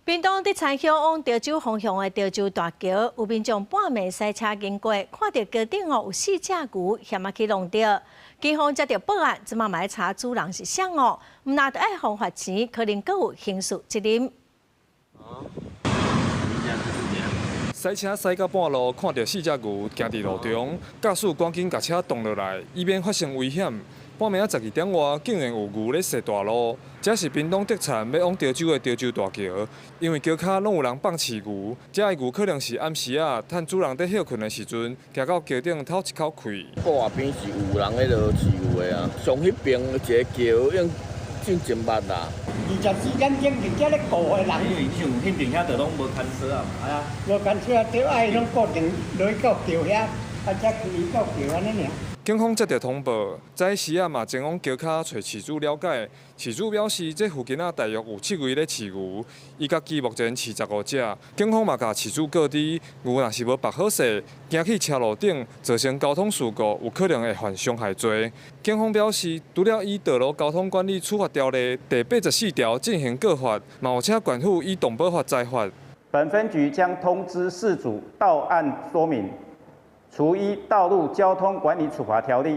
屏東德田鄉往潮州方向的潮州大橋，有民眾半暝駛車經過，看著橋頂哦有四隻牛險仔去弄著。警方接著報案，這馬嘛咧查主人是啥哦，毋但著愛予罰錢，可能閣有刑事責任。駛車駛到半路，看著四隻牛行佇路中，駕駛趕緊共車擋落來，以免發生危險。半暝仔12點外，竟然有牛咧踅大路。這是屏東德田欲往潮州的潮州大橋，因為橋跤攏有人放飼牛，這个牛可能是暗時仔趁主人佇歇睏的時陣，行到橋頂透一口氣。海邊是有人彼落飼牛的啊，上彼邊一个橋已經真密啦。24點鐘佇遮咧顧的人。因為像彼邊遐就攏無牽索啊，係啊。無牽索，著愛攏固定落去到橋遐，啊才去到橋按呢爾。警方接著通報，早時仔嘛前往橋跤揣飼主了解，飼主表示，這附近仔大約有七位咧飼牛，伊家己目前飼15隻。警方嘛共飼主告知，牛若是無縛好勢，行去車路頂，造成交通事故，有可能會犯傷害罪。警方表示，除了依道路交通管理處罰條例第84條進行告發，嘛有請縣府依動保法裁罰。本分局將通知事主到案說明。除依《道路交通管理處罰條例》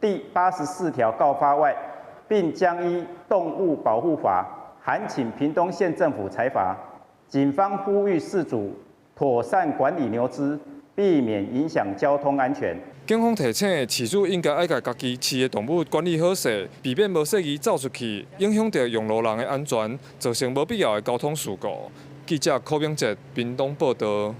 第84條告發外，並將依《動物保護法》函請屏東縣政府裁罰。警方呼籲事主妥善管理牛隻，避免影響交通安全。警方提醒，飼主應該愛共家己飼的動物管理好勢，避免無細膩走出去，影響著用路人的安全，造成無必要的交通事故。記者柯明哲屏東報導。